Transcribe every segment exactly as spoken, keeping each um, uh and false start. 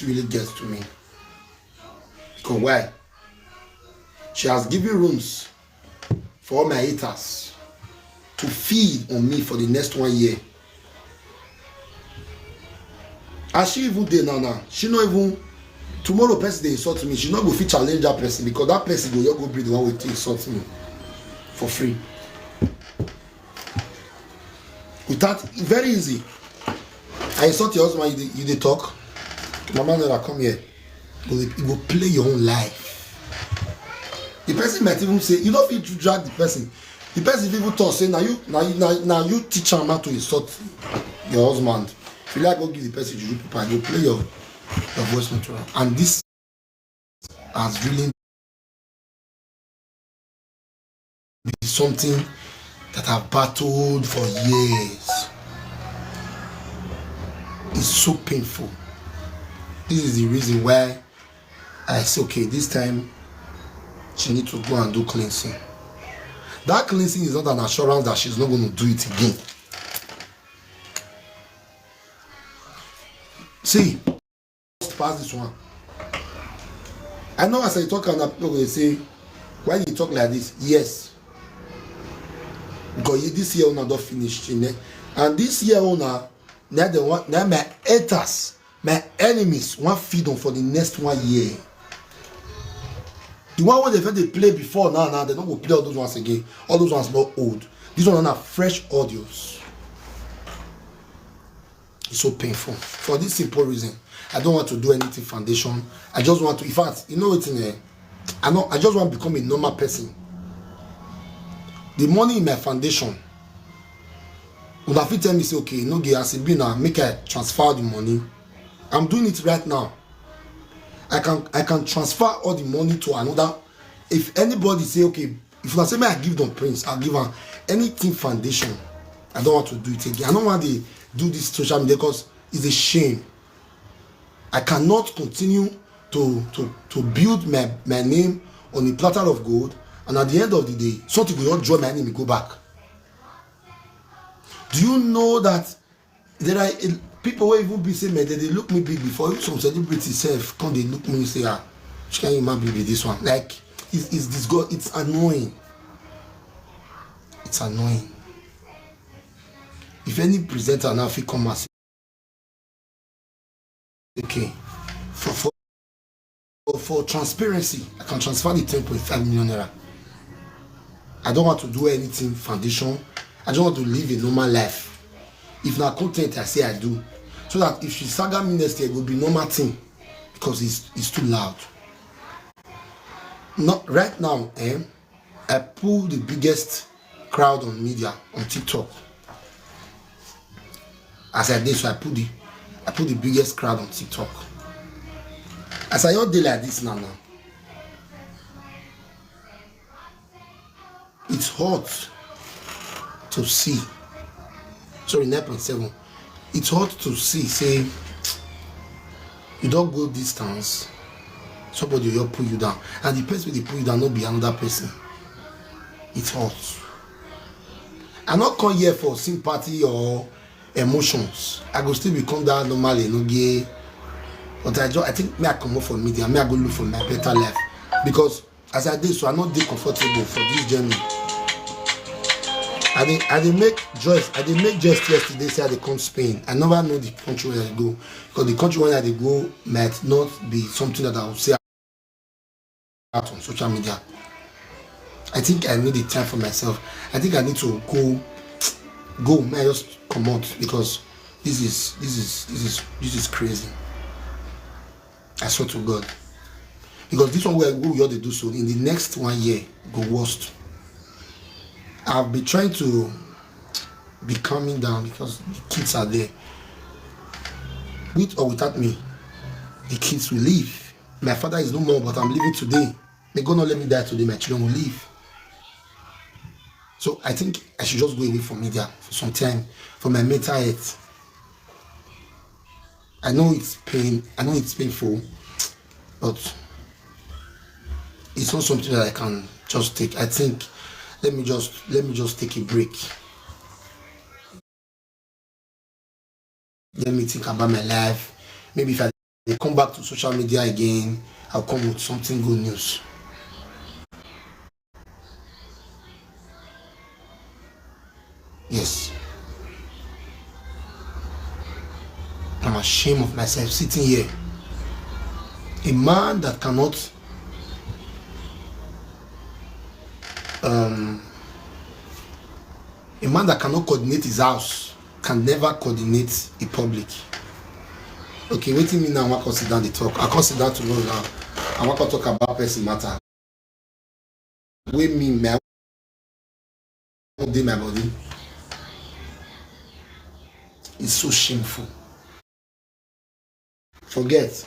really gets to me. Because why? She has given rooms for all my haters to feed on me for the next one year. As she even dey now, now she no even, tomorrow person dey insult me, she no go fit challenge that person, because that person go just go bring the one wey take insult me for free. Without, very easy. I insult your husband, you dey, you dey talk. Mama Nora, come here. You go, you go play your own life. The person might even say, you no fit drag the person. The person fit even talk say, na you, na you, na, na you teach am how to insult your husband. If you like, go give the person juju paper, go play your, your voice note. And this has really been something that I've battled for years. It's so painful. This is the reason why I say, okay, this time she need to go and do cleansing. That cleansing is not an assurance that she's not going to do it again. See, pass this one. I know as I talk, and people go say, why you talk like this? Yes. Because you, this year una don finish, you know? And this year una, na the one, na my haters, my enemies, wan feed on for the next one year. The one wey they fit dey play before now, now they no go play all those ones again. All those ones not old. This one na fresh audios. It's so painful for this simple reason. I don't want to do anything foundation. I just want to, in fact, you know what? Eh, I know. I just want to become a normal person. The money in my foundation, would have tell me say, okay, no, get as it be now, make I transfer the money. I'm doing it right now. I can, I can transfer all the money to another. If anybody say, okay, if una say me I give them prince, I'll give am anything foundation. I don't want to do it again. I don't want to do this social media because it's a shame. I cannot continue to, to, to build my, my name on a platter of gold, and at the end of the day, something will not draw my enemy go back. Do you know that there are, eh, people wey even be say, man, they, they look me big before. Even some celebrities sef come dey look me say, ah, which kind human being be this one? Like, it's, it's disgust, it's annoying. It's annoying. If any presenter now fit come and say, okay, for, for, for, for transparency, I can transfer the ten point five million naira. I don't want to do anything foundation. I just want to live a normal life. If na content, I say I do. So that if she saga me next year, it will be normal thing, because it's, it's too loud. Not right now, eh? I pull the biggest crowd on media on TikTok. As I did, so I put the, I put the biggest crowd on TikTok. As I all day like this now, now, it's hot to see. Sorry, nine point seven. It's hot to see say you don't go distance, somebody will pull you down, and the person will pull you down, not be another person. It's hot. I not come here for sympathy or emotions. I go still become that normal, you know, gay. But I just, I think me I come up for media, me I go look for my better life, because as I did, so I not dey comfortable for this journey. I dey, I dey make joys. I dey make joys yesterday. Say I dey come Spain. I never know the country where I go, because the country where I dey go might not be something that I will say out on social media. I think I need the time for myself. I think I need to go, go. May I just come out, because this is, this is, this is, this is crazy. I swear to God. Because this one where we all dey do so, in the next one year, go worst. I've been trying to be calming down because the kids are there. With or without me, the kids will leave. My father is no more, but I'm leaving today. May God not let me die today, my children will leave. So I think I should just go away from media for some time, for my mental health. I know it's pain, I know it's painful, but it's not something that I can just take. I think let me just, let me just take a break. Let me think about my life. Maybe if I dey come back to social media again, I'll come with something good news. Yes. I'm ashamed of myself sitting here. A man that cannot, um, a man that cannot coordinate his house can never coordinate a public. Okay, wetin me now? I wan come sit down dey talk. I come sit down tomorrow now. I wan come talk about person matter. Wey me, my own dey my body. It's so shameful. Forget.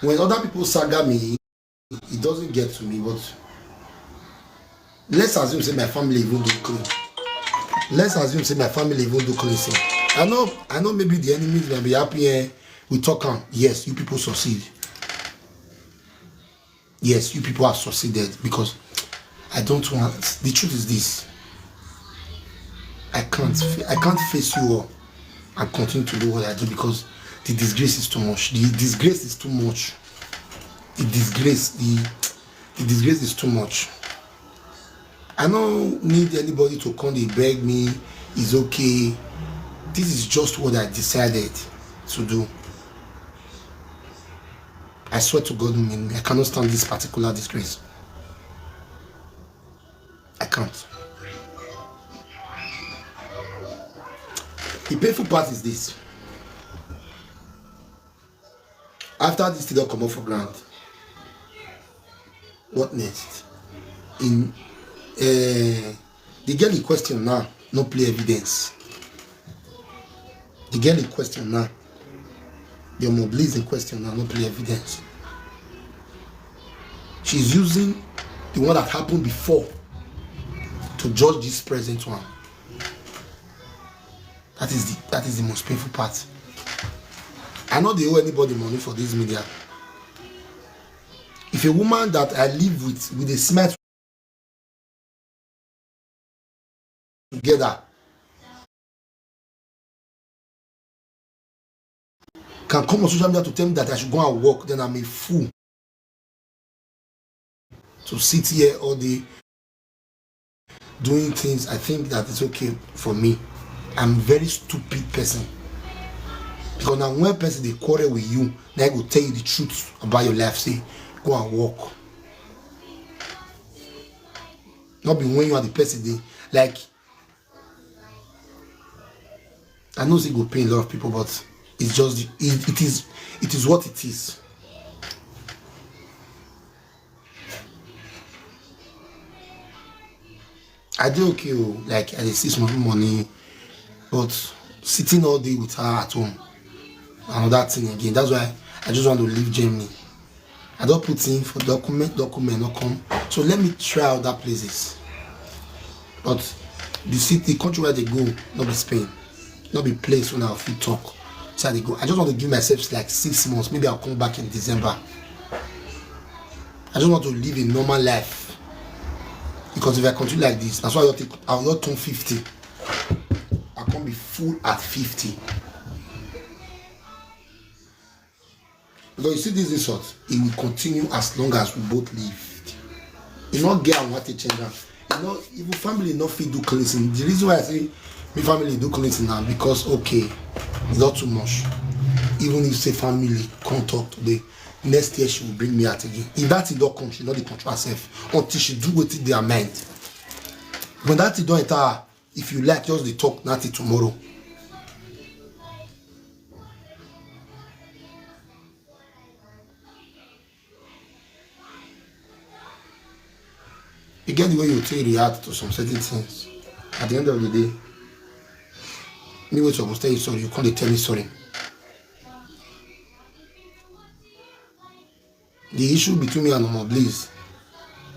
When other people saga me, it doesn't get to me, but let's assume say my family even do clean. Let's assume say my family even do cleansing. I know, I know maybe the enemies may be happy, eh, we talk am. Yes, you people succeed. Yes, you people have succeeded, because I don't want, the truth is this. I can't fa-, I can't face you all and continue to do what I do, because the disgrace is too much. The disgrace is too much. The disgrace, the, the disgrace is too much. I don't need anybody to come dey beg me. It's okay. This is just what I decided to do. I swear to God, I cannot stand this particular disgrace. I can't. The painful part is this. After this thing don comot for ground, what next? In, eh, the girl in question now no play evidence. The girl in question now, the Omo Bliss in question now no play evidence. She's using the one that happened before to judge this present one. That is the, that is the most painful part. I no dey owe anybody money for this media. If a woman that I live with, we dey smile together, can come on social media to tell me that I should go and work, then I'm a fool to sit here all day doing things I think that is okay for me. I'm very stupid person. Because now when person dey quarrel with you, na e go tell you the truth about your life, say, "Go and work." Not be when you are the person dey, like, I know say e go pain a lot of people, but it's just the, it, it is, it is what it is. I dey okay o, like, I dey see small money, but sitting all day with her at home, another thing again. That's why I just want to leave Germany. I don put in for document, document no come. So let me try other places. But the city, country where I dey go, no be Spain, no be place wey I fit talk. So I dey go. I just want to give myself like six months. Maybe I'll come back in December. I just want to live a normal life. Because if I continue like this, that's why I take, I'll not turn fifty. I can't be full at fifty. Because you see this insult, it will continue as long as we both live. You no get am, what a change am. You know, even family no fit do cleansing. The reason why I say me family do cleansing now, because, okay, it's not too much. Even if say family come talk today, next year she will bring me out again. If that thing don come, she no dey control herself until she do wetin dey her mind. When that thing don enter her, if you like, just dey talk na till tomorrow. You get the way you take react to some certain things. At the end of the day, me wey suppose tell you sorry, you come dey tell me sorry. The issue between me and Omo Bliss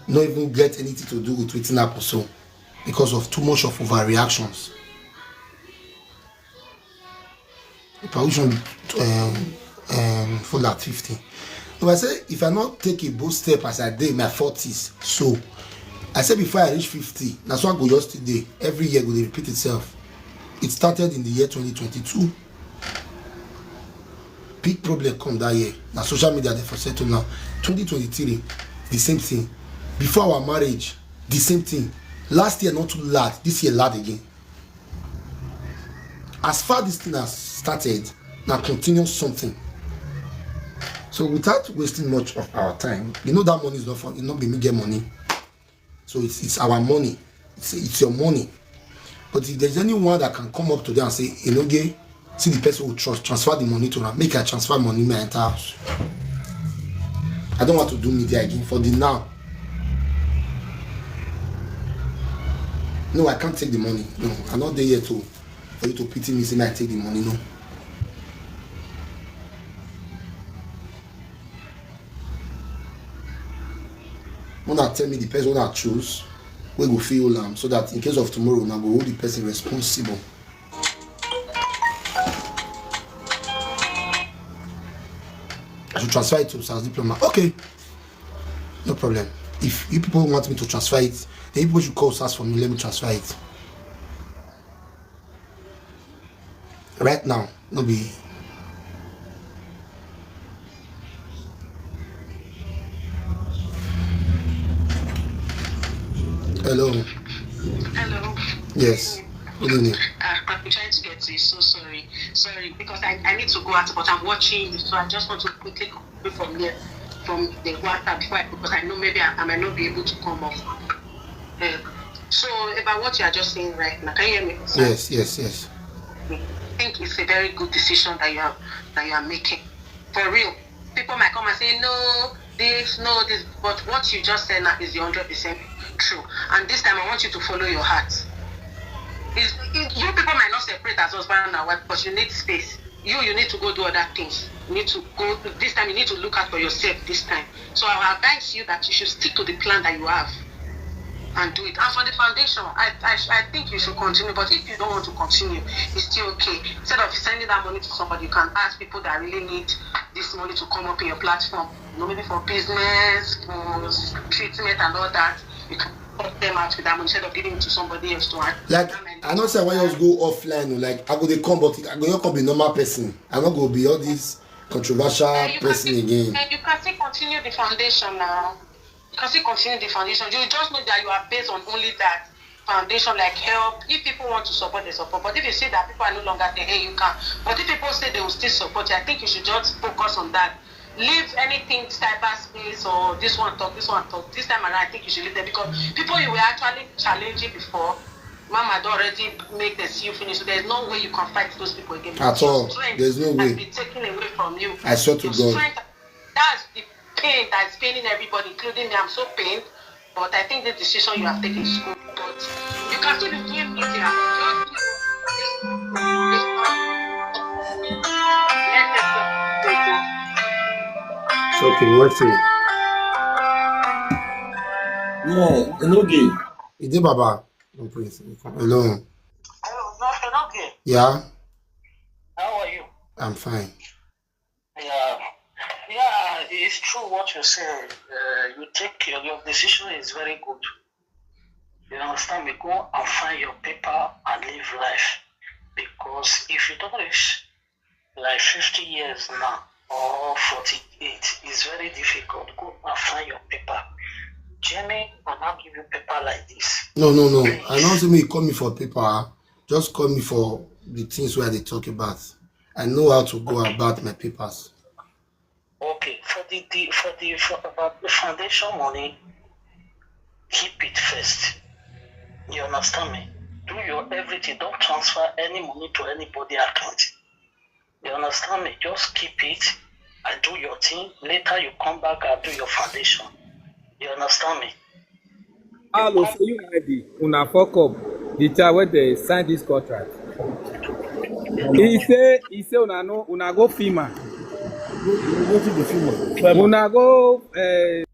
no even get anything to do with wetin happen so, because of too much of overreactions. If I wish on, um, um, full at fifty. If I say, if I not take a bold step as I dey in my forties, so I say before I reach fifty, na so I go just dey. Every year go dey repeat itself. It started in the year twenty twenty-two. Big problem come that year. Na social media dey for settle now. Twenty twenty-three, the same thing. Before our marriage, the same thing. Last year not too loud, this year loud again. As far this thing has started, na continuous something. So without wasting much of our time, you know that money is not for, e no be me get money. So it's, it's our money. It's, it's your money. But if there's anyone that can come up today and say, "Enoge, see the person who trust, transfer the money to am, make I transfer money, my entire house." I don't want to do media again for the now. No, I can't take the money. No, I'm not there yet to, for you to pity me, say, "I take the money." No. Una tell me the person una choose, we go feel am, so that in case of tomorrow, una go hold the person responsible. I should transfer it to Sars Diploma. Okay, no problem. If you people want me to transfer it, then you people should call Sars for me. Let me transfer it. Right now, no be. Hello. Hello. Yes. Good evening. Uh, I've been trying to get to you. So sorry. Sorry, because I, I need to go out, but I'm watching you, so I just want to quickly call you from here, from the WhatsApp, before I, because I know maybe I, I might not be able to come off. Uh, so, about what you are just saying right now, can you hear me, sir? Yes, yes, yes. I think it's a very good decision that you are, that you are making. For real, people might come and say, "No, this, no, this," but what you just said now is the hundred percent true. And this time, I want you to follow your heart. Is, you people might not separate as husband and wife, but you need space. You, you need to go do other things. You need to go, this time, you need to look out for yourself this time. So I will advise you that you should stick to the plan that you have and do it. And for the foundation, I, I, I think you should continue. But if you don't want to continue, it's still okay. Instead of sending that money to somebody, you can ask people that really need this money to come up in your platform. You know, maybe for business, for treatment and all that. You can help them out with that money instead of giving it to somebody else to hand. Like, I know say I want us go offline, oh, like, I go dey come, but I go not come be normal person. I no go be all this controversial person again. You can still continue the foundation now. You can still continue the foundation. You just know that you are based on only that foundation, like, help. If people want to support, they support. But if you see that people are no longer there, hey, you can. But if people say they will still support you, I think you should just focus on that. Leave anything cyberspace or this one talk, this one talk. This time around, I think you should leave them, because people you were actually challenging before, Mama don already make them see you finish. So there's no way you can fight those people again. At all. There's no way. Has been taken away from you. I swear to God. That's the pain that's paining everybody, including me. I'm so pained, but I think the decision you have taken is good. But you can still be doing media. Just do this. Let them go. Okay, one thing. Yeah, Enoge. Ide Baba. Hello. Hello, Enoge. Yeah. How are you? I'm fine. Yeah, yeah, it's true what you say. Uh, you take your, your decision is very good. You understand me? Go and find your paper and live life. Because if you don't reach, like, fifty years now or forty-eight, it's very difficult. Go and find your paper. Jamie will not give you paper like this. No, no, no. I don't say me call me for paper. Just call me for the things where they talk about. I know how to go about my papers. Okay, for the, the for the for about the foundation money, keep it first. You understand me? Do your everything. Don't transfer any money to anybody account. You understand me? Just keep it and do your thing. Later you come back and do your foundation. You understand me? Hello, so you ready? Una fuck up. The child wey dey sign this contract. He say, he say una no, una go film am. Wetin dey film am? Una go, eh,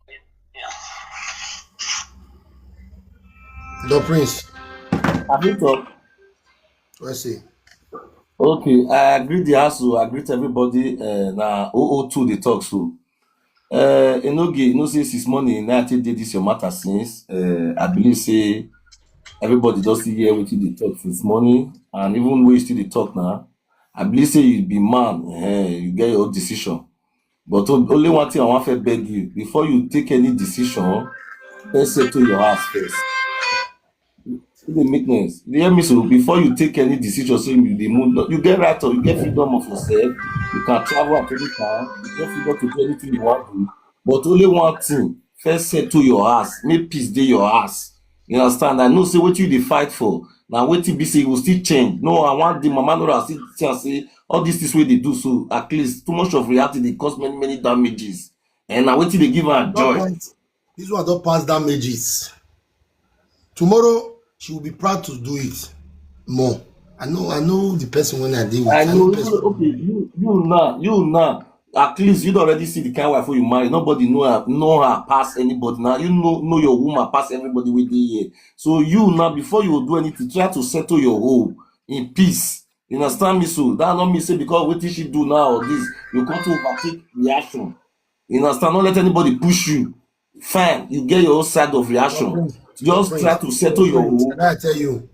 The Prince. I fit talk. Let's see. Okay, I agree the house, I greet everybody. Uh, na O O two dey talk so. Uh, Enoge, you know say since morning, na I take dey this your matter since. Uh, I believe say everybody just still hear wetin dey talk since morning, and even wey you still dey talk now, I believe say you be man, eh, you get your own decision. But o- only one thing I wan first beg you, before you take any decision, first settle your house first. You dey make noise. You dey hear me so? Before you take any decision, say you dey move, no, you get right of, you get freedom of yourself. You can travel at any time. You get freedom to do anything you want to do. But only one thing, first settle your house. Make peace dey your house. You understand? I know say wetin you dey fight for, na wetin be say you go still change. No, I want the mama Nora still tell say all these things wey dey do so, at least too much of reality dey cause many, many damages. And na wetin dey give her joy. This one don pass damages. Tomorrow, she will be proud to do it more. I know, I know the person when I deal with. I I know know, the person. Okay, you, you now, you now. At least you don already see the kind wife wey you marry. Nobody know her, know her pass anybody. Now you know, know your woman pass everybody wey dey here. So you now, before you do anything, try to settle your home in peace. You understand me? So that no mean say because wetin she do now or this, you come to overtake reaction. You understand? Don't let anybody push you. Fine, you get your own side of reaction. Just try to settle your own. And I tell you,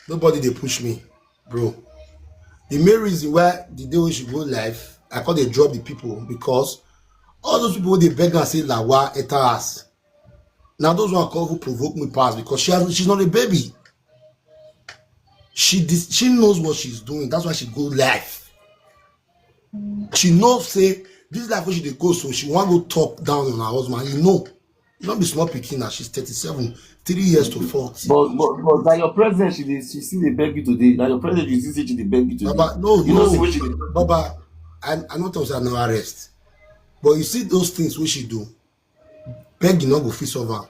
nobody dey push me, bro. The main reason why the day wey she go live, I come dey drop the people because all those people wey dey beg am say Lawa enter house. Now those one come even provoke me pass because she has, she's not a baby. She dis, she knows what she's doing. That's why she go live. She knows say this life wey she dey go, so she wan go talk down on her husband. You know, you don't be small pikin now. She's thirty-seven, three years to forty. But but but na your president she dey, she still dey beg you today. Na your president you see say she dey beg you today. Baba, no, you know, no, say wey she dey beg you. Baba, I I no talk say I no arrest, but you see those things wey she do, begging no go fit solve am.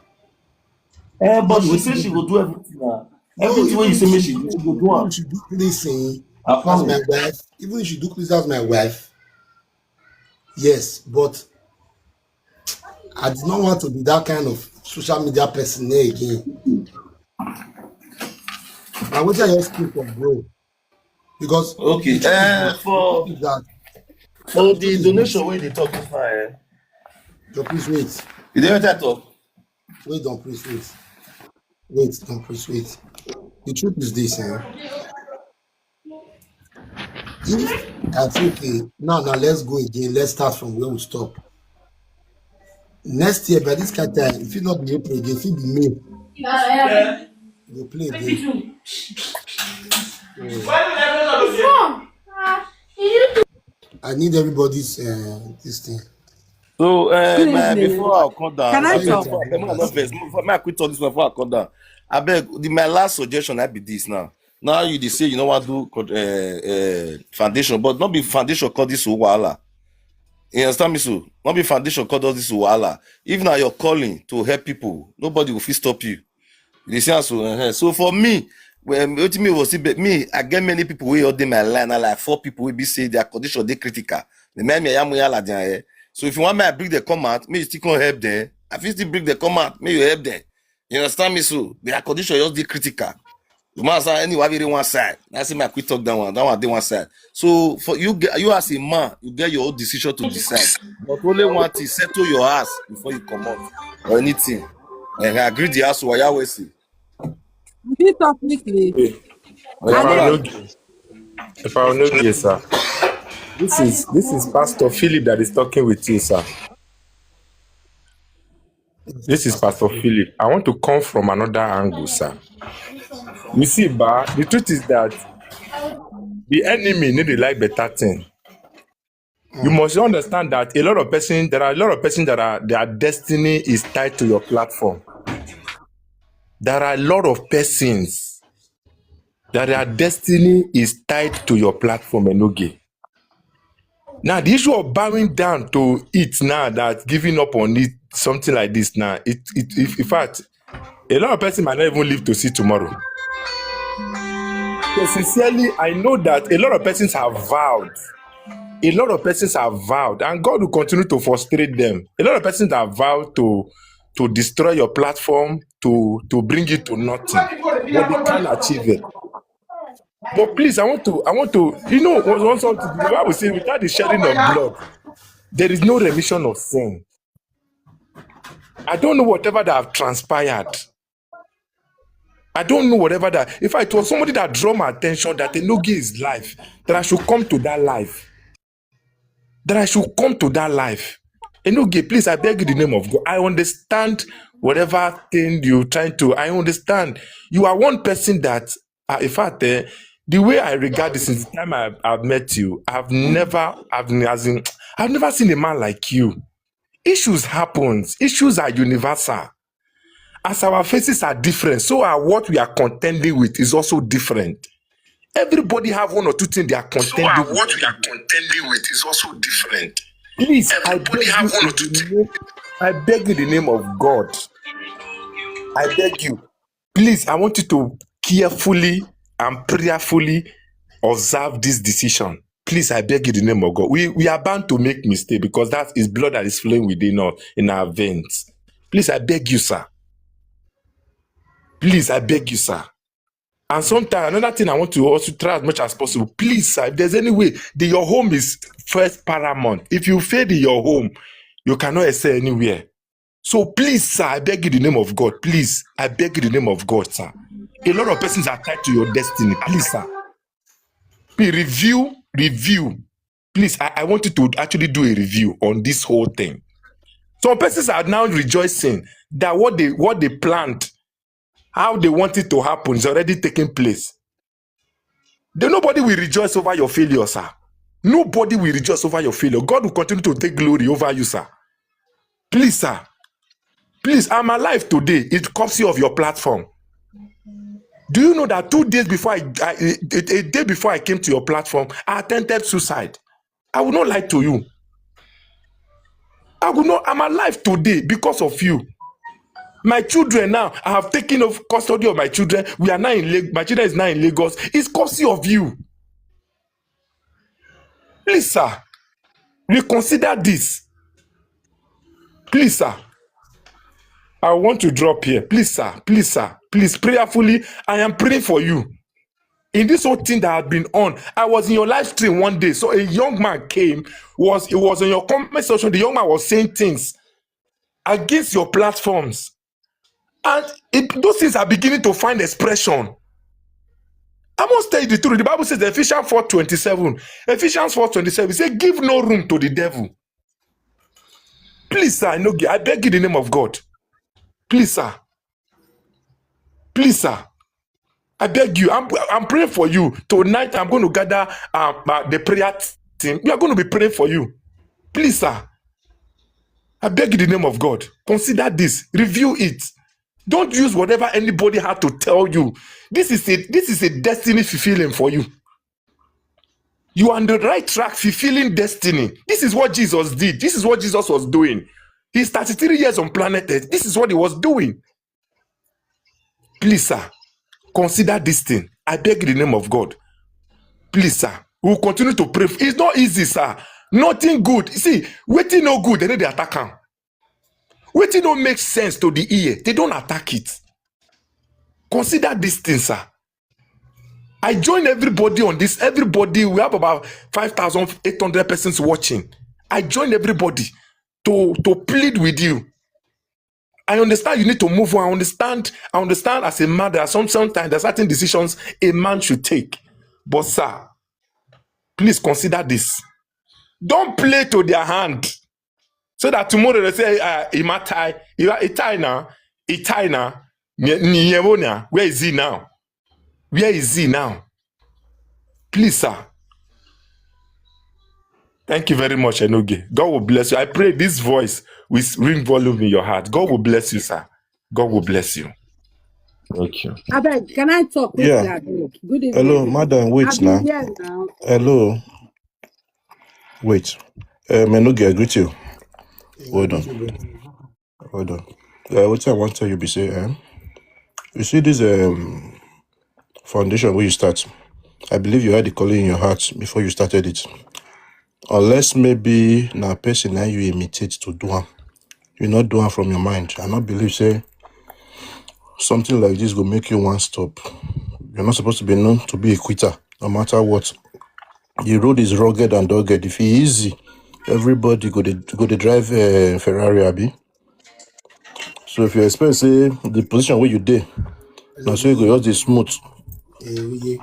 Eh, but she say she go do everything now. No, everything wey you say make she do, she go do am. She do cleansing, pass my wife. Even if she do cleansing as my wife, yes, but I did not want to be that kind of social media person there again. Na wetin I just keep from, bro. Because okay, the truth is, eh, for that for the donation wey dey talk this now, eh? So please wait. You dey hear wetin I talk? Wait, don't please wait. Wait, don't please wait. The truth is this, eh? If I say, okay, now now let's go again. Let's start from where we stop. Next year by this kind time, if you not be April again, if you be May, you go play again. I need everybody's uh, this thing. So uh, my, before I come down, can I talk? Before, before, before I quit on this one, before I come down, I beg the, my last suggestion. I be this now. Now you dey say you no wan do uh, uh, foundation, but not be foundation cause this wahala. You understand me so? Not be foundation cause all this wahala. If na your calling to help people, nobody will fit stop you. You dey see am so? Uh-huh. So for me, when wetin me was see, me, I get many people wey all dey my line. I like four people wey be say their condition dey critical. They make me ayamu yala there. Eh? So if you want me, I bring them come out. Me you still come help them. I fit still bring them come out. Me you help them. You understand me so? Their condition just dey critical. The man say anyway, I really one side. I say me I quit talk that one. That one dey one side. So for you, you as a man, you get your own decision to decide. But only one thing, settle your ass before you come out or anything. And I agree the ass why I say. Be talk quickly. If I will not give, sir. This is this is Pastor Philip that is talking with you, sir. This is Pastor Philip. I want to come from another angle, sir. You see, ba, the truth is that the enemy need to like better thing. You must understand that a lot of persons, there are a lot of persons that are their destiny is tied to your platform. There are a lot of persons that their destiny is tied to your platform, Enoge. Now, the issue of bowing down to it now, that giving up on it, something like this now, it, it, if, in fact, a lot of persons might not even live to see tomorrow. So sincerely, I know that a lot of persons have vowed. A lot of persons have vowed, and God will continue to frustrate them. A lot of persons have vowed to to destroy your platform, to to bring it to nothing, but they can't achieve it. But please, I want to, I want to, you know, one, one something. The Bible says, "Without the shedding of blood, there is no remission of sin." I don't know whatever that have transpired. I don't know whatever that. In fact, it was somebody that drew my attention that Enoge is live, that I should come to that live. That I should come to that live. Enoge, please, I beg you the name of God. I understand whatever thing you're trying to. I understand. You are one person that, uh, in fact, eh, the way I regard this since the time I, I've met you, I've never, I've n- as in, I've never seen a man like you. Issues happens. Issues are universal. As our faces are different, so are what we are contending with is also different. Everybody have one or two things they are contending with. What we are contending with is also different. Please, I beg you in the name, I beg you in the name of God. I beg you. Please, I want you to carefully and prayerfully observe this decision. Please, I beg you in the name of God. We, we are bound to make mistake because that is blood that is flowing within us, in our veins. Please, I beg you, sir. Please, I beg you, sir. And sometimes another thing I want to also try as much as possible. Please, sir, if there's any way, the, your home is first paramount. If you fail in your home, you cannot excel anywhere. So please, sir, I beg you the name of God. Please, I beg you the name of God, sir. A lot of persons are tied to your destiny. Please, sir. Please review, review. Please, I, I want you to actually do a review on this whole thing. Some persons are now rejoicing that what they, what they planned, how they want it to happen, is already taking place. Then nobody will rejoice over your failure, sir. Nobody will rejoice over your failure. God will continue to take glory over you, sir. Please, sir. Please, I'm alive today. It's courtesy of your platform. Do you know that two days before I, I a, a day before I came to your platform, I attempted suicide? I will not lie to you. I will not. I'm alive today because of you. My children now, I have taken of custody of my children. We are now in Lagos. My children is now in Lagos. It's courtesy of you. Please, sir, reconsider this. Please, sir. I want to drop here. Please, sir. Please, sir. Please, prayerfully, I am praying for you. In this whole thing that had been on, I was in your live stream one day. So a young man came, was, it was in your comment section. The young man was saying things against your platforms. And it, those things are beginning to find expression. I must tell you the truth. The Bible says, Ephesians four twenty-seven. Ephesians four twenty-seven, it says, "Give no room to the devil." Please, sir, I, no, I beg you in the name of God. Please, sir. Please, sir. I beg you. I'm, I'm praying for you. Tonight, I'm going to gather, um, uh, the prayer team. We are going to be praying for you. Please, sir. I beg you in the name of God. Consider this. Review it. Don't use whatever anybody had to tell you. This is a, this is a destiny fulfilling for you. You are on the right track, fulfilling destiny. This is what Jesus did. This is what Jesus was doing. He's thirty-three years on planet Earth. This is what he was doing. Please, sir, consider this thing. I beg in the name of God. Please, sir, we will continue to pray. It's not easy, sir. Nothing good. You see, wetin no good, they no dey attack am. Wetin no make sense to the ear, they don't attack it. Consider this thing, sir. I join everybody on this. Everybody, we have about five thousand eight hundred persons watching. I join everybody to, to plead with you. I understand you need to move on. I understand, I understand as a man, there are some, sometimes there are certain decisions a man should take. But, sir, please consider this. Don't play to their hand. So that tomorrow they say, uh, "Ima tie, Ima, e tie now, e tie now." Nye-, nye-, nye-, wo now? Where is he now? Where is he now? Please, sir. Thank you very much, Enoge. God will bless you. I pray this voice will ring volume in your heart. God will bless you, sir. God will bless you. Thank you. Abeg, can I talk quickly? Yeah. Abeg? Good evening, everyone. Hello, madam, wait now. I've been here now. Hello. Wait. Um, Enoge, I greet you. Hold on. Hold on. Uh, what I want to tell you be say, um, you see this, um, foundation where you start. I believe you had the calling in your heart before you started it. Unless maybe na person na you imitate to do am. You not do am from your mind. I not believe say something like this go make you one stop. You're not supposed to be known to be a quitter, no matter what. The road is rugged and dogged. If e easy, everybody go dey, go dey drive, uh, Ferrari, abi. So if you expect say the position where you dey, Na so e go just dey smooth. Eh, we dey-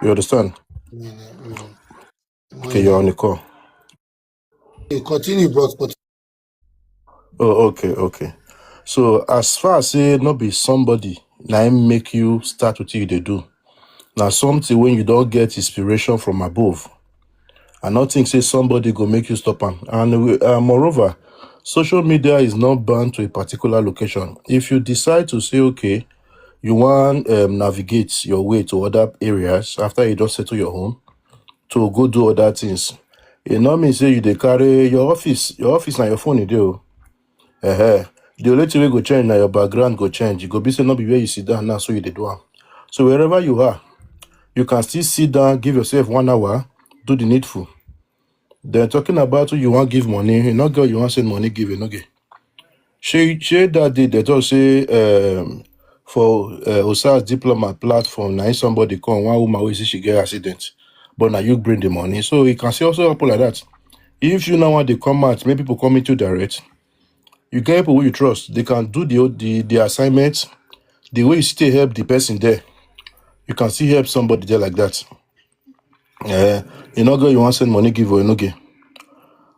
You understand? mm, mm. Okay, you're on the call. You continue, bros. Continue. Oh, okay, okay. So as far as say no be somebody na him make you start wetin you dey do. Na something when you don't get inspiration from above. I not think say somebody go make you stop am. And we, uh, moreover, social media is not bound to a particular location. If you decide to say, okay, you want um, navigate your way to other areas after you don't settle your home to go do other things, it not mean say you dey carry your office. Your office na your phone e dey o. Uh-huh. The only thing wey go change na your background go change. You go be say no be where you sit down now, so you dey do am. So wherever you are, you can still sit down, give yourself one hour, do the needful. Then talking about who you want give money, you not girl you want send money give, you no get. She she that day they talk say um for uh, Osas diplomat platform, now somebody come one woman wey say she get accident, but now you bring the money, so it can still also happen like that. If you now want to come out, make people come into direct. You get people who you trust, they can do the the the assignment. The way you still help the person there, you can still help somebody there like that. Uh, you know, girl, you want send money give or you no get.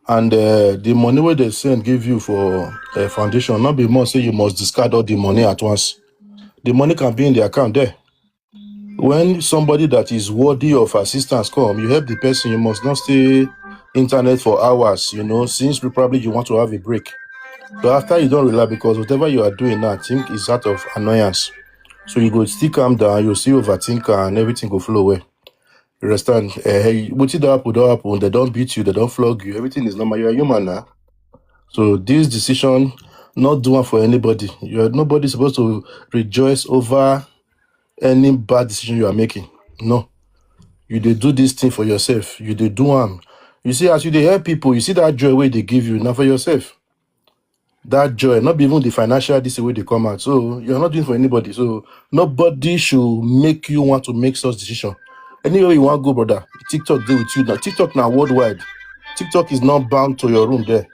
And uh, the money where they send give you for a foundation, not be more say you must discard all the money at once. The money can be in the account there. When somebody that is worthy of assistance come, you help the person. You must not stay internet for hours. You know, since we probably you want to have a break. So after you don't relax because whatever you are doing now, I think is out of annoyance. So you go still calm down. You see overthink and everything go flow away. You understand? Uh, hey, what did happen? Don't happen. They don't beat you. They don't flog you. Everything is normal. You're a human now. So this decision, not do one for anybody. You're nobody supposed to rejoice over any bad decision you are making. No. You dey do this thing for yourself. You dey do am. You see, as you dey help people, you see that joy wey they give you now for yourself. That joy, not be even the financial this way they come out. So you're not doing for anybody. So nobody should make you want to make such decision. Anywhere you want to go, brother, TikTok deal with you now. TikTok now worldwide. TikTok is not bound to your room there.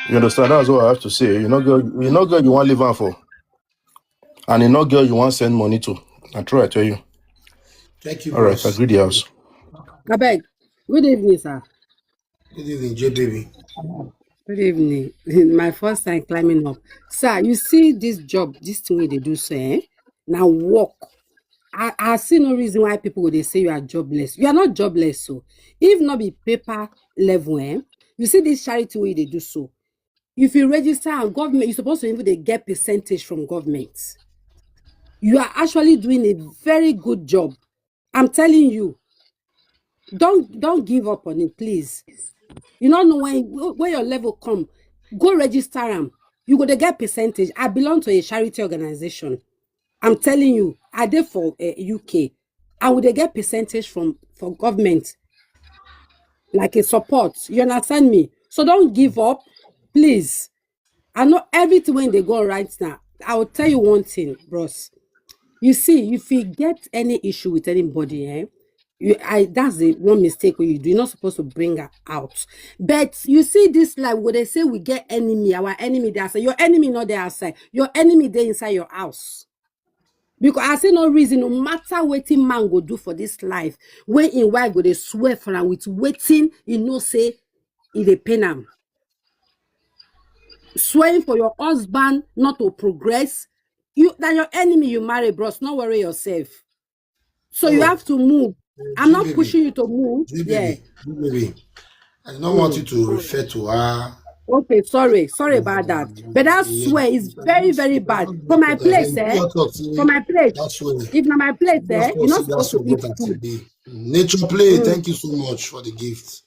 You understand? That's what I have to say. You know, girl, you know, girl, you want live on for, and you know, girl, you want send money to. I try, I tell you. Thank you, All right, bros. I agree the house. Abeg, good evening, sir. Good evening, J baby. Good evening. My first time climbing up. Sir, you see this job, this thing wey they do so, eh? Now work. I, I see no reason why people would they say you are jobless. You are not jobless, so if not be paper level, eh? You see this charity way they do so. If you register and government, you're supposed to even they get percentage from government. You are actually doing a very good job. I'm telling you, don't don't give up on it, please. You don't know when when your level come, go register am. You go to get percentage. I belong to a charity organization. I'm telling you, I did for uh, U K. I would get percentage from for government, like a support. You understand me? So don't give up, please. I know everything when they go right now. I will tell you one thing, bros. You see, if you get any issue with anybody, eh? You, I that's the one mistake when you do. You're not supposed to bring her out. But you see, this life where they say we get enemy, our enemy they say your enemy not there outside. Your enemy they inside your house. Because I say no reason, no matter what a man go do for this life, when in why go they swear for am with waiting, you know say it a pain am. Swearing for your husband not to progress, you than your enemy you marry, bros. Not worry yourself. So you Oh, have to move. I'm not G baby, pushing you to move. G Yeah. baby, G baby. I don't want you to refer to her. Okay, sorry, sorry about that. But that swear is very, very bad. For my place, eh? For my place, if not my place, eh? You're not supposed to eat food. Nature play. Mm. Thank you so much for the gift.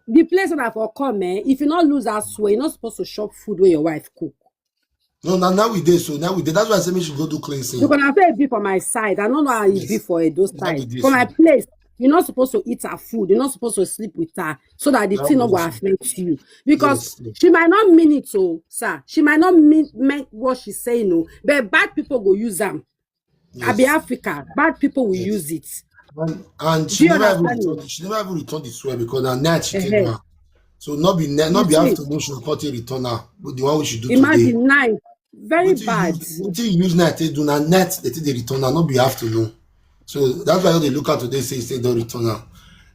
The place that I for come, eh? If you not lose that swear, you're not supposed to shop food where your wife cook. No, now now we did so now we did. That's why I say we should go do cleansing. Because I say it be for my side. I don't know how it be Yes. for those Now we side. did For my so. Place, you're not supposed to eat her food. You're not supposed to sleep with her so that the Now thing we not go did so. Affect you. Because Yes, yes. She might not mean it, so sir. She might not mean meant what she's saying, no. But bad people go use them. I be Yes. Africa. Bad people will Yes. Use it. And, and Do she you never even understand me? returned. She never even returned the swear because na night she came Uh-huh. now. So not be ne- not You be see, afternoon she will come take return now. But the one we should do imagine today. Night. Very bad. Wetin you use night take do na night dey take dey return am, no be afternoon. So that's why I dey look out today say say don return am.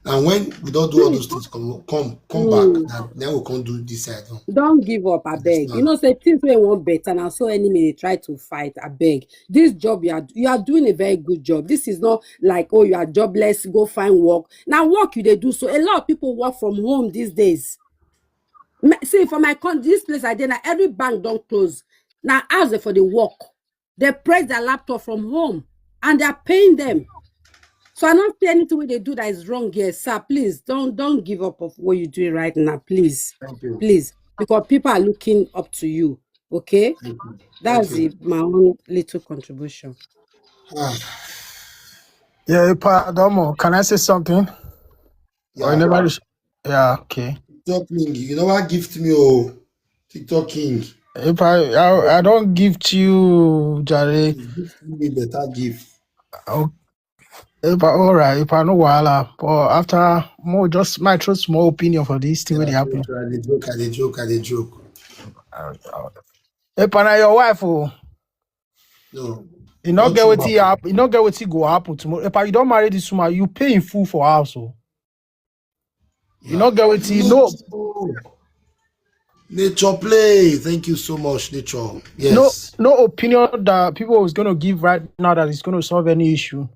And when we don do all those things, come come come back, na then we come do this side. Don't give up, abeg. You know say things wey wan better na so enemy dey try to fight, abeg. This job you are you are doing a very good job. This is not like, oh, you are jobless, go find work. Na work you dey do so. A lot of people work from home these days. See, for my con this place I dey na, every bank don close. Na house dem for dey work. They press their laptop from home and they are paying them. So I don't see anything wey they do that is wrong here, sir. Please don't don't give up of what you're doing right now, please. Thank you. Please, because people are looking up to you. Okay, Thank you. That's Thank you. It, my own little contribution. Ah. Yeah, Epa Adomo, can I say something? Or Yeah. you never reach- Yeah, okay. TikTok King, you never gift me, oh, TikTok King. Epa, I, I don't gift you, Jare. You gift me a better gift. Oh, Epa, all right, Epa, no wahala. But after more, just my trust small opinion for this thing wey dey I happen. joke, I dey joke, I dey joke, I dey joke. Epa, na your wife, oh. No. You not Not get too what bad. You happen. You not get what go happen tomorrow. Epa, you don't marry this woman. You pay in full for house, oh. You not get what you know. Nature play. Thank you so much, Nature. No, Yes. No opinion that people is gonna give right now that is gonna solve any issue.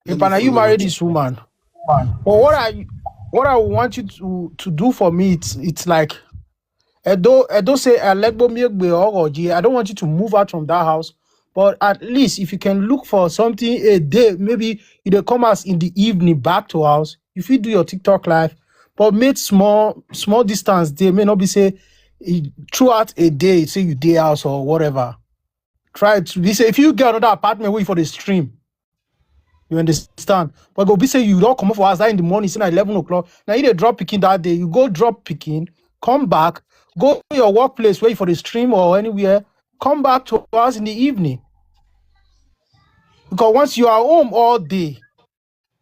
Let Epa, me now you follow marry what this you woman. But what I what I want you to to do for me, it's it's like Edo Edo say Alegbo Miegbe Oroji. I don't want you to move out from that house. But at least if you can look for something a day, maybe you dey come out in the evening back to house. If you do your TikTok live, but make small small distance. They may not be say eh, throughout a day, say you day house or whatever. Try to be say if you get another apartment where you for the stream, you understand. But go be say you don't come up for house in the morning, say na eleven o'clock. Now you dey drop pikin that day. You go drop pikin, come back, go to your workplace where you for the stream or anywhere, come back to house in the evening. Because once you are home all day,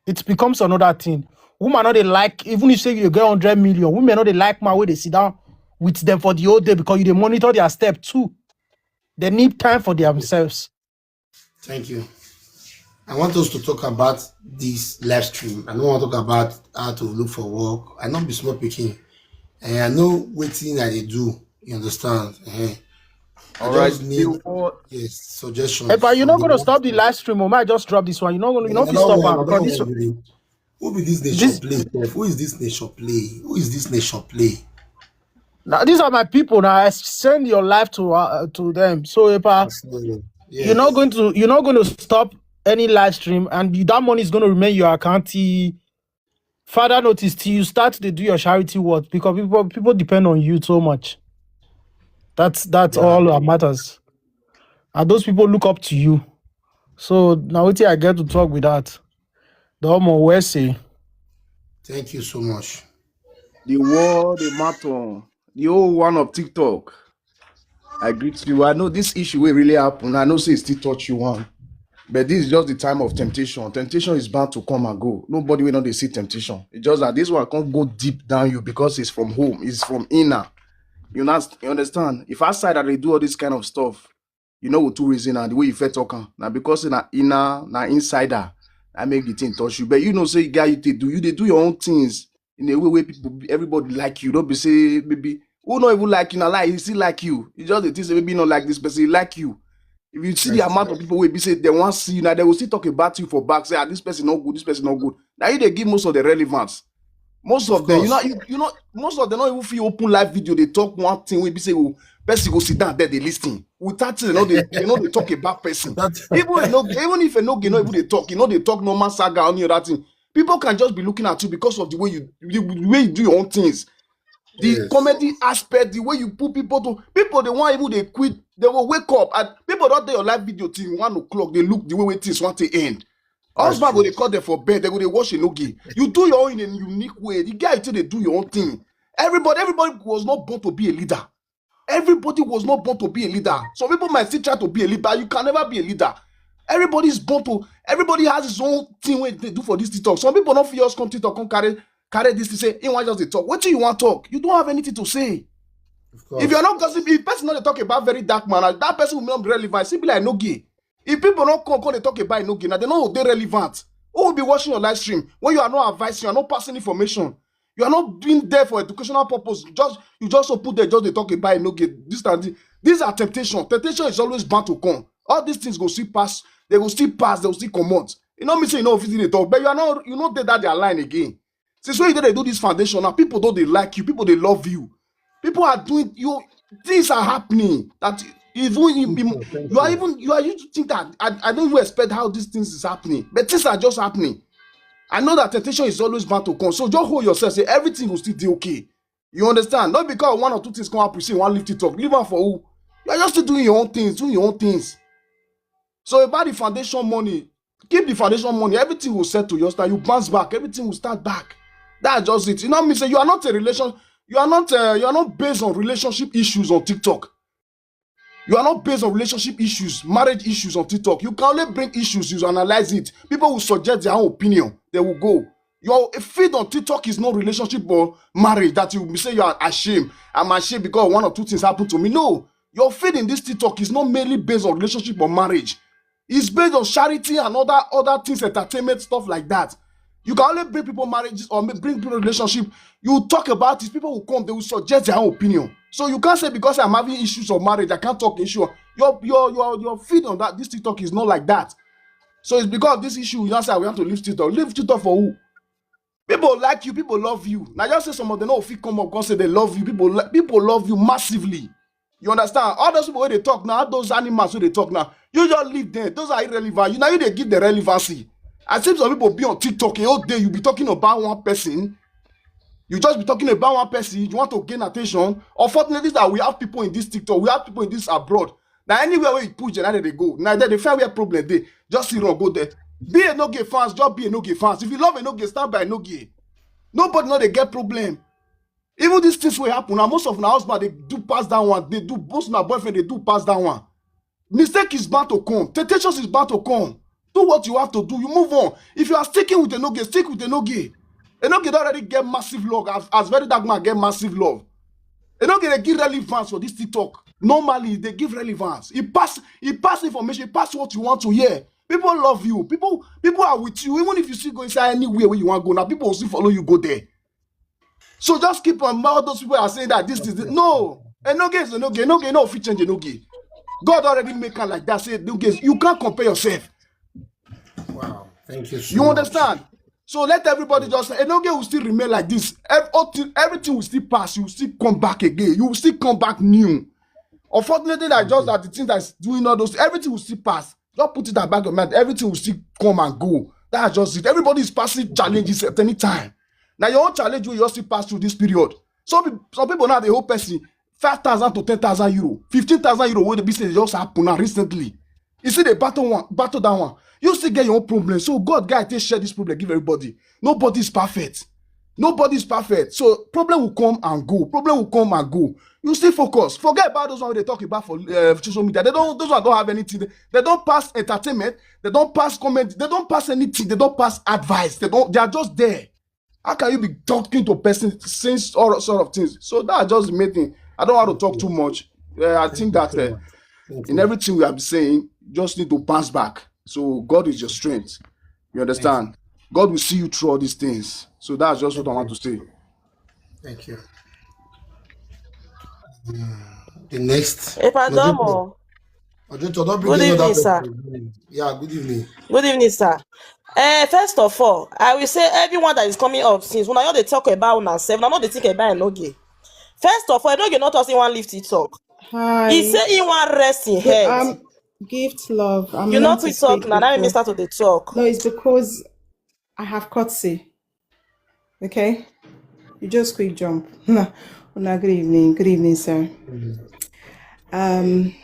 it becomes another thing. Woman not they like, even if say you get hundred million, women not they like man where they sit down with them for the whole day because you they monitor their step too. They need time for themselves. Thank you. I want us to talk about this live stream. I don't want to talk about how to look for work. I not be small pikin. And I know wetin I dey do. You understand? Eh. I All right. Just need You know what? Yes, suggestions. Hey, but you're from not the gonna work stop the team. Live stream, oh, I just drop this one. You're not gonna, you're not No, gonna stop no, am no, because this no, no. Who be this nation This- play? Sef? Who is this nation play? Who is this nation play? Now, these are my people. Now, I send your life to uh, to them. So, Epa, Yes. you're not going to you're not going to stop any live stream, and you, that money is going to remain in your account till further notice till you start to do your charity work because people people depend on you so much. That's that's Yeah. All that matters. And those people look up to you. So now, what I get to talk with that, the Omo Wese. Thank you so much. The world, the matter, the old one of TikTok. I greet you. I know this issue will really happen. I know say it still touch you one. But this is just the time of temptation. Temptation is bound to come and go. Nobody will not dey see temptation. It's just that this one can't go deep down you because it's from home. It's from inner. You know, you understand? If outside that they do all this kind of stuff, you know what two reason and the way you feel talking. Now because in inner, now insider, I make the thing touch you. But you know, say guy, you dey do you they do your own things in a way where people everybody like you. Don't be say maybe who not even like you, na lie, he still like you. You just the things maybe not like this person, he like you. If you see the Yes. Amount of people will be say they want see you now, they will still talk about you for back. Say, ah, this person not good, this person not good. Now you they give most of the relevance. Most of, Of them, you know, course. you, you know, most of them not even feel open live video. They talk one thing, we be say, oh, person go sit down there, they listen. Without they know they, they know they talk about person. That's Even if no, even if no, you know, even they talk, you know, they talk normal saga, any other thing. People can just be looking at you because of the way you, the way you do your own things. The Yes. Comedy aspect, the way you put people to people, they want even they quit, they will wake up and people don't do your live video till one o'clock. They look the way, way things want to end. That's Husband go true. They call them for bed, they go they watch a no game. You do your own in a unique way. The guy too they do your own thing. Everybody, everybody was not born to be a leader. Everybody was not born to be a leader. Some people might still try to be a leader. You can never be a leader. Everybody is born to. Everybody has his own thing when they do for this TikTok. Some people don't feel us come TikTok, come carry carry this to say, he want just to talk. What do you want talk? You don't have anything to say. If you're not gossip, if person not dey talk about very dark man, that person will not be relevant. Simply like no gay. If people not come, come dey talk about no gay, now they no dey relevant. Who will be watching your live stream when you are not advising, you are not passing information, you are not being there for educational purpose? Just, you just so put there, just dey talk about no gay. This and this. These are temptation. Temptation is always bound to come. All these things go still pass. They go still pass. They go still come out. You know me say you know fit dey talk, but you are not, you know that they are lying again. Since when you dey do this foundation now, people don't they like you, people they love you. People are doing you, things are happening that even you, you, you are even, you are, you think that I, I don't even expect how these things is happening, but things are just happening. I know that temptation is always bound to come, so just hold yourself, say everything will still be okay. You understand? Not because one or two things come up, you say one lift it up, leave am for who? You are just still doing your own things, doing your own things. So about the foundation money, keep the foundation money. Everything will settle. You understand? You bounce back. Everything will start back. That's just it. You know what I mean? Say you are not a relation. You are not. Uh, you are not based on relationship issues on TikTok. You are not based on relationship issues, marriage issues on TikTok. You can only bring issues. You analyze it. People will suggest their own opinion. They will go. Your feed on TikTok is no relationship or marriage that you say you are ashamed. I'm ashamed because one or two things happened to me. No, your feed in this TikTok is not mainly based on relationship or marriage. It's based on charity and other, other things, entertainment, stuff like that. You can only bring people marriages or ma- bring people relationship. You talk about it, people will come, they will suggest their own opinion. So you can't say because I'm having issues of marriage, I can't talk issue. Your your your your feed on that this TikTok is not like that. So it's because of this issue you now say we have to leave TikTok. Leave TikTok for who? People like you, people love you. Now just say some of them no fit come up, come say they love you. People lo- people love you massively. You understand? All those people where they talk now, all those animals where they talk now, you just leave them. Those are irrelevant. You now you they give the relevancy. I see some people be on TikTok a whole day. You be talking about one person. You just be talking about one person. You want to gain attention. Unfortunately, that we have people in this TikTok. We have people in this abroad. Now anywhere where you push them, they go. Now they, they find where problem they just see wrong go there. Be a no gay fans. Just be a no gay fans. If you love a no gay, stand by no gay. Nobody know they get problem. Even these things will happen. Now most of my husband they do pass that one. They do most of my boyfriend they do pass that one. Mistake is bound to come. Temptations is bound to come. Do what you have to do. You move on. If you are sticking with a no gay, stick with a no gay. A no gay don't already get massive love as, as very dark man get massive love. A no gay they give relevance for this TikTok. Normally they give relevance. It pass. It pass information. It pass what you want to hear. People love you. People people are with you. Even if you still go inside anywhere where you want to go now, people will still follow you go there. So just keep on. All those people are saying that this is the, no. A no gay is a no gay. No gay no fit change a no gay. God already make her like that. Say no gay. You can't compare yourself. Wow. Thank you so You much. Understand? So let everybody just say, no gay will still remain like this. Ev- all thi- Everything will still pass. You will still come back again. You will still come back new. Unfortunately, that just that the thing that's doing all those, everything will still pass. Just put it at back of your mind. Everything will still come and go. That's just it. Everybody is passing challenges at any time. Now your own challenge will just still pass through this period. Some peop- some people now they hope person five thousand to ten thousand euro, fifteen thousand euro. What the business just happen now recently. You see the battle one, battle that one. You still get your own problem. So God, guy, take share this problem, give everybody. Nobody is perfect. Nobody is perfect. So problem will come and go. Problem will come and go. You still focus. Forget about those ones they talk about for uh, social media. They don't. Those ones don't have anything. They, they don't pass entertainment. They don't pass comment. They don't pass anything. They don't pass advice. They don't. They are just there. How can you be talking to a person since all sort of things? So that's just the main thing. I don't want to talk too much. Uh, I think that uh, in everything we have been saying, just need to bounce back. So God is your strength. You understand? God will see you through all these things. So that's just what I want to say. Thank you. Mm, the next. Epadomo. Ojoto, don't bring Good any other evening, sir. person. Yeah, good evening. Good evening, sir. Uh, first of all, I will say everyone that is coming up since when I know they talk about una self, I know they think about Enoge. First of all, Enoge not us in one lift it talk. Hi. He say he want rest in head. Um, gift love. I'm You meant not to we talk speak now. Now you may before. Start to the talk. No, it's because I have courtesy. Okay? You just quick jump. Una, good evening. Good evening, sir. Um,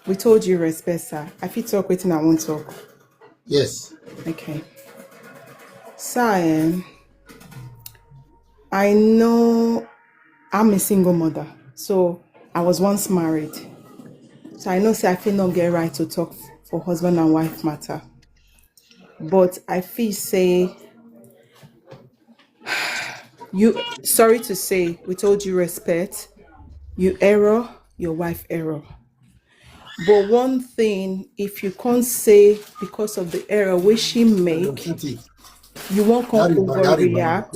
we told you respect, sir. I fit talk wetin I want talk. Yes. Okay. Sir, um, I know I'm a single mother. So I was once married. So I know say I fit not get right to talk for husband and wife matter. But I feel say you, sorry to say, with all due respect, You error, your wife error. But one thing, if you can't say because of the error wey she make, you won't come overreact.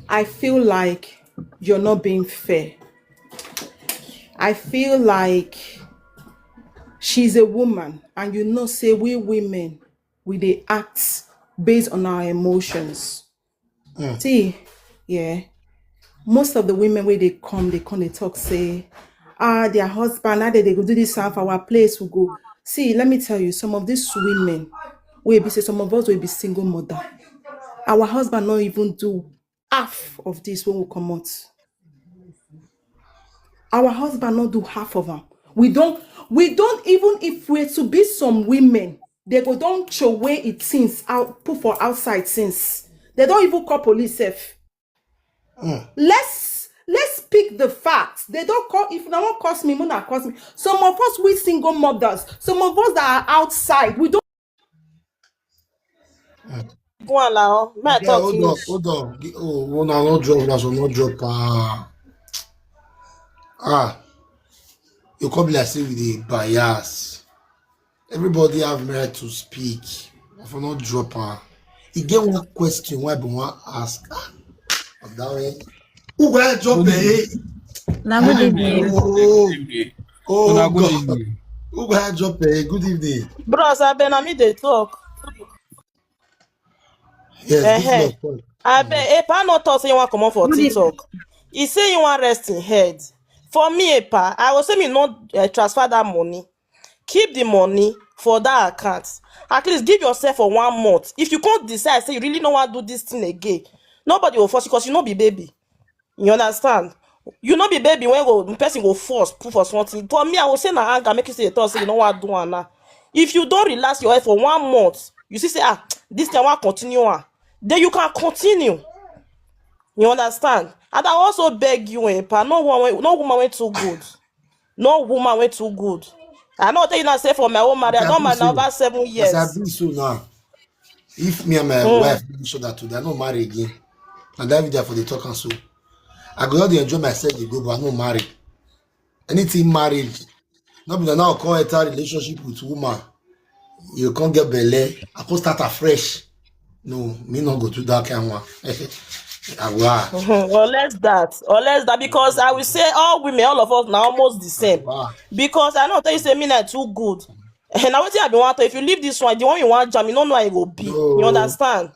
I feel like you're not being fair. I feel like she's a woman, and you know, say we women, we dey act based on our emotions. Mm. See, yeah, most of the women wey dey come, they come, they talk, say, ah, their husband, now they go do this half our place, we go. See, let me tell you, some of these women, we be say, some of us will be single mother. Our husband not even do half of this when we come out. Our husband not do half of them. We don't, we don't even, if we're to be some women, they go don't throw away it since out, put for outside since. They don't even call police safe. Mm. Let's let's speak the facts. They don't call, if no one calls me, Mona calls me. Some of us, we single mothers, some of us that are outside, we don't. Go on now. May I Yeah, talk hold on, finish? Hold on. Gi- Oh, one I not drop, that's not drop. Ah, ah. You come be like say with the bias. Everybody have right to speak. If I not drop, ah, you get one question why I want ask. Ah, of that way. Who go help drop eh? Na good evening. Oh, Evening. Oh Una good God. Evening. Who go help drop eh? Good evening. Bros, I been me they talk. Yes, this Eh, was fun. I bet Epa not talk say you want come on for Good evening. TikTok. He say you want rest in head. For me, Epa, I will say me not uh, transfer that money. Keep the money for that account. At least give yourself for one month. If you can't decide, say you really don't want to do this thing again, nobody will force you because you not be baby. You understand? You not be baby when go the person go force, put for something. For me, I will say na anger make you say the thought say you know what do am now. If you don't relax your head for one month, you see say ah, this thing I want continue am. Then you can continue. You understand? And I also beg you, eh, pa, no one, wey- no woman went too good. No woman went too good. I know tell you now say for my own marriage, I As I don't be marry so, over seven as I years. be so now, if me and my Mm. wife make sure that today I no marry again, and that video for the talk and so, I go just dey enjoy myself, dey go, but I no marry. Anything marriage, not be that now come enter relationship with woman, you can't get belle. I can't start afresh. No, me not go do that kind one. I go ah, Unless that, unless that, because I will say all women, all of us now almost the same. Wow. Because I know tell you say me na too good. And now what I be want if you leave this one, the one you want jam, you don't know how it will be. You No. Understand?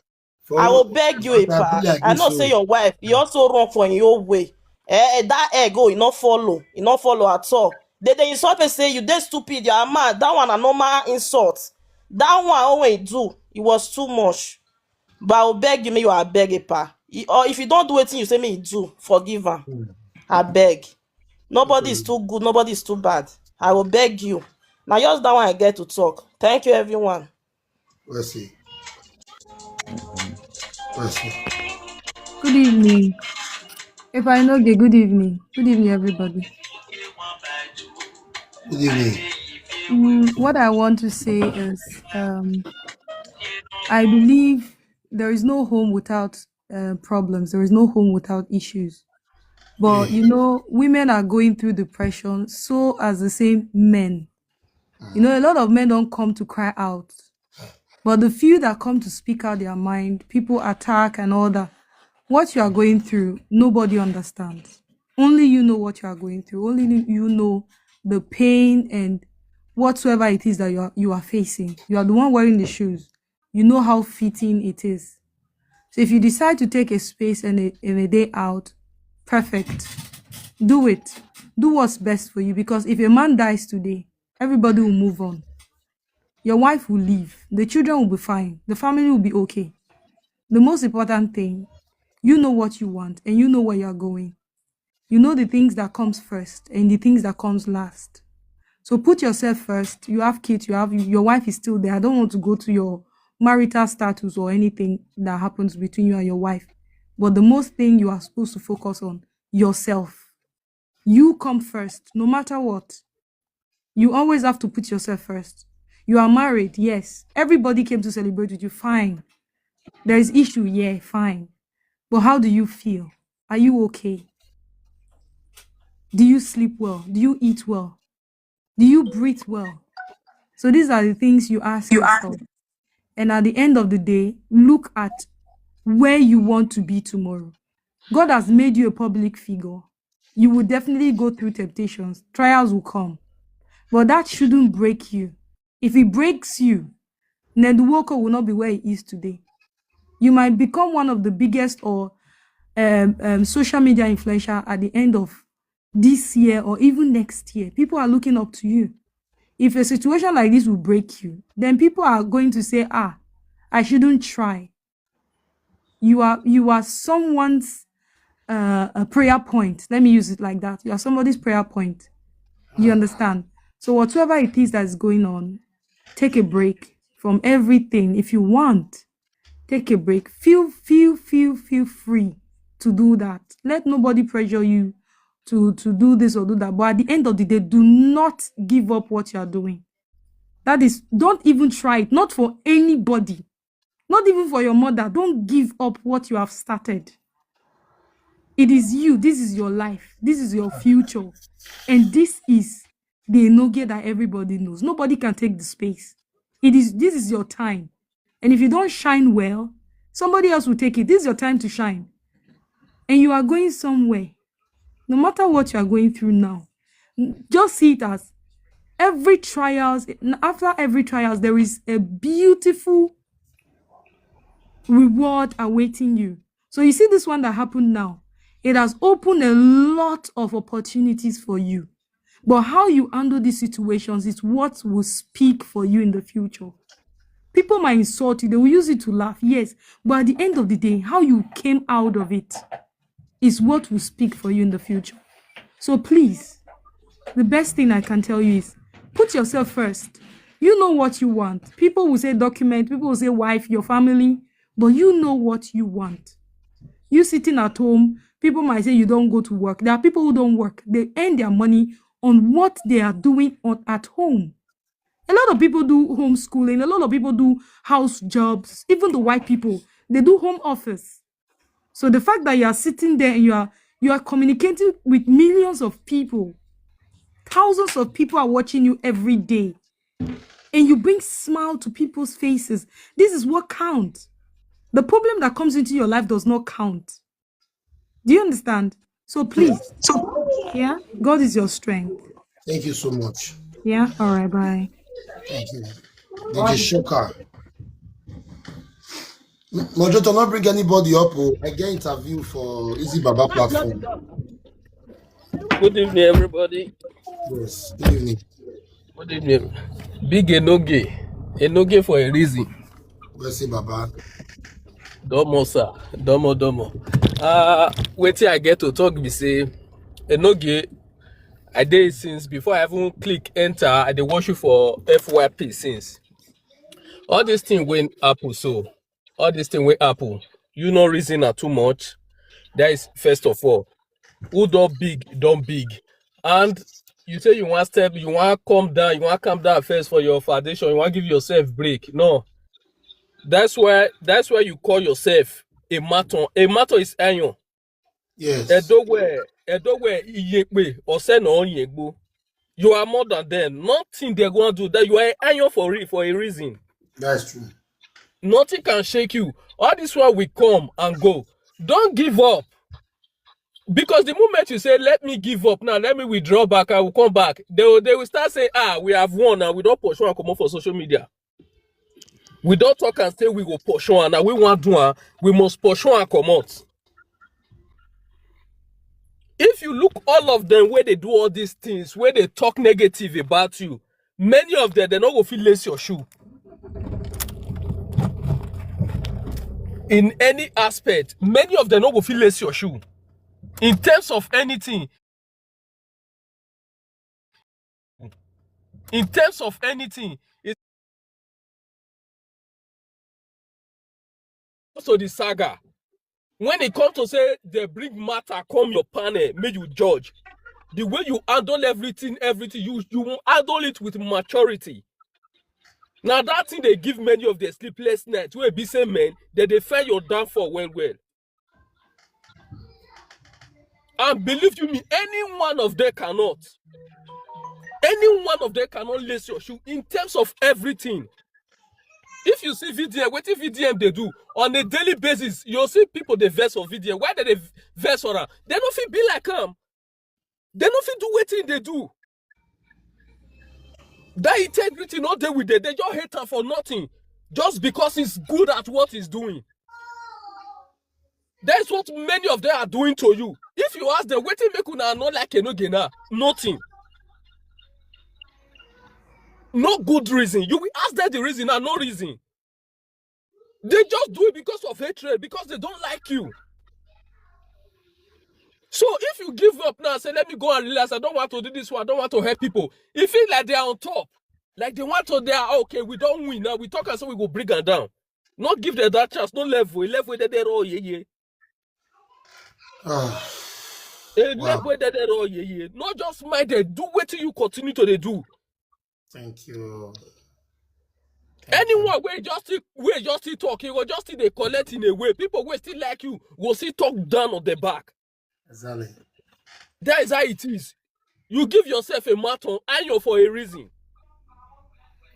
I For will beg you, as I be Epa. like I this, know say so your wife, you also wrong for your way. Eh, eh, that egg, oh, you not follow, you not follow at all. They they insult and say you dey stupid, you are mad. That one a normal insult. That one when he do, it was too much. But I will beg you, me you are beg, Epa. He- Or if you don't do anything, you say me you do, forgive her. I beg. Nobody is too good, nobody is too bad. I will beg you. Now just that one I get to talk. Thank you, everyone. Let's see. Let's see. Good evening. If I know, okay, good evening. Good evening, everybody. Good evening. Mm, what I want to say is, um, I believe there is no home without uh, problems. There is no home without issues. But you know, women are going through depression, so as the same men. You know, a lot of men don't come to cry out. But the few that come to speak out their mind, people attack and all that. What you are going through, nobody understands. Only you know what you are going through. Only you know the pain and whatsoever it is that you are, you are facing. You are the one wearing the shoes. You know how fitting it is. So if you decide to take a space and a, and a day out, perfect. Do it. Do what's best for you, because if a man dies today, everybody will move on. Your wife will leave. The children will be fine. The family will be okay. The most important thing, you know what you want and you know where you're going. You know the things that comes first and the things that comes last. So put yourself first. You have kids, you have, your wife is still there. I don't want to go to your marital status or anything that happens between you and your wife. But the most thing you are supposed to focus on, yourself. You come first, no matter what. You always have to put yourself first. You are married, yes. Everybody came to celebrate with you, fine. There is issue, yeah, fine. But how do you feel? Are you okay? Do you sleep well? Do you eat well? Do you breathe well? So these are the things you ask yourself. And at the end of the day, look at where you want to be tomorrow. God has made you a public figure. You will definitely go through temptations. Trials will come. But that shouldn't break you. If it breaks you, Ned Nwoko will not be where he is today. You might become one of the biggest or um, um, social media influencer at the end of this year or even next year. People are looking up to you. If a situation like this will break you, then people are going to say, "Ah, I shouldn't try." You are you are someone's uh, a prayer point. Let me use it like that. You are somebody's prayer point. You understand? So whatever it is that's going on, take a break from everything. If you want, take a break. Feel feel feel feel free to do that. Let nobody pressure you to to do this or do that. But at the end of the day, do not give up what you are doing. That is, don't even try it. Not for anybody. Not even for your mother. Don't give up what you have started. It is you. This is your life. This is your future. And this is the Enogie that everybody knows. Nobody can take the space. It is this is your time. And if you don't shine well, somebody else will take it. This is your time to shine. And you are going somewhere. No matter what you are going through now, just see it as every trials, after every trials, there is a beautiful reward awaiting you. So you see this one that happened now, it has opened a lot of opportunities for you. But how you handle these situations is what will speak for you in the future. People might insult you, they will use it to laugh, yes. But at the end of the day, how you came out of it is what will speak for you in the future. So please, the best thing I can tell you is put yourself first. You know what you want. People will say document, people will say wife, your family, but you know what you want. You sitting at home, people might say you don't go to work. There are people who don't work. They earn their money on what they are doing on, at home. A lot of people do homeschooling. A lot of people do house jobs. Even the white people, they do home office. So the fact that you are sitting there and you are you are communicating with millions of people, thousands of people are watching you every day, and you bring smile to people's faces. This is what counts. The problem that comes into your life does not count. Do you understand? So please, yeah, God is your strength. Thank you so much. Yeah, all right, bye. Thank you. D J Shoka. Mojo, to not bring anybody up. Oh, I get interview for Easy Baba platform. Good evening, everybody. Yes, good evening. Good evening. Big Enogie. Enogie for a reason. We'll see, Baba. Domo, sir. Domo, domo. Uh, wetin I get to talk be say, Enogie, I dey since before I even click enter, I dey watch you for F Y P since. All this thing wey happen so, all this thing wey happen, you no reason am too much. That is first of all. Who don big, don big. And you say you wan step, you wan come down, you wan come down first for your foundation, you wan give yourself break. No. That's why that's why you call yourself a maton. A maton is iron. Yes. Edowe, Edowe Iyepe, Oseno Onyegbo. You are more than them. Nothing they're gonna do. That you are iron for it for a reason. That's true. Nothing can shake you. All this while we come and go. Don't give up. Because the moment you say, "Let me give up now, let me withdraw back, I will come back," they will, they will start saying, "Ah, we have won and we don't pursue and come up for social media." We don't talk and say we go pursue and now we want do and we must pursue and come out. If you look all of them where they do all these things, where they talk negative about you, many of them, they no go fit lace your shoe. In any aspect, many of them no go fit lace your shoe. In terms of anything, in terms of anything, it's also the saga. When it comes to say they bring matter, come your panel, make you judge. The way you handle everything, everything, you you handle it with maturity. Now that thing they give many of their sleepless nights. Where be say men, they they fear your downfall well well. And believe you me, any one of them cannot. Any one of them cannot lace your shoe in terms of everything. If you see V D M, wetin V D M dey do on a daily basis, you see people dey vex for V D M. Why they dey vex for am? They no fit be like am. They no fit do wetin they do. That integrity no dey with them. They just hate am for nothing, just because he's good at what he's doing. That's what many of them are doing to you. If you ask them, wetin make una no like Enoge now? Nothing. No good reason. You will ask them the reason and no reason. They just do it because of hatred, because they don't like you. So if you give up now, say, "Let me go and relax, I don't want to do this one, I don't want to hurt people," e feel like they are on top. Like they want to, they are, "Okay, we don win now. We talk and say we go bring am down." No give them that chance. No level, level that they roll, yeah, yeah. Ah, A wow. Level that they roll, yeah, yeah. No, just mind them. Do wetin you continue to dey do. Thank you. Thank you. Anyone wey just still, wey just still talk, he go just still dey collect in a way. People wey still like you go still talk down on the back. Exactly. That is how it is. You give yourself a mouth on iron for a reason.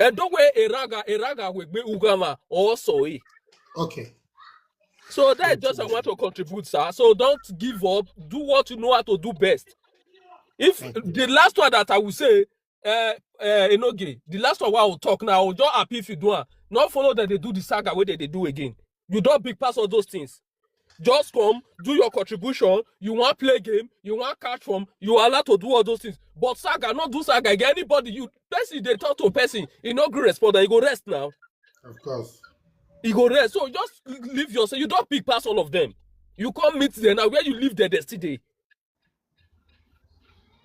Edo wey eraga, eraga wey gbe ugama also eh. Okay. So that is Thank just I you. want to contribute, sir. So don't give up. Do what you know how to do best. If Thank you. The last one that I will say, uh, uh, Enoge, the last one I will talk now, I will just happy if you do am. Not follow that they do the saga wey they, they do again. You don't big pass all those things. Just come, do your contribution. You want play game, you want catch from, you are allowed to do all those things. But saga, not do saga again. Anybody, you person, they talk to person, he no gree respond, he go rest now. Of course. He go rest. So just leave yourself. You don't big pass all of them. You come meet them now. Where you live there, they still dey.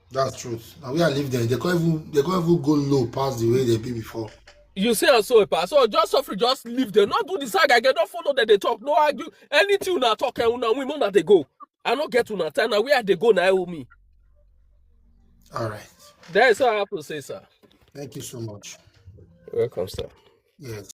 That's truth. Now we are live there. They can't even they can't even go low past the way they be before. You see, and so pass. So just suffer, just leave them. Not do the saga again. Don't follow them. They talk. No argue. Anything una talk, and una women that they go. I no get una time. Now where they go now, me. All right. That is what I have to say, sir. Thank you so much. Welcome, sir. Yes.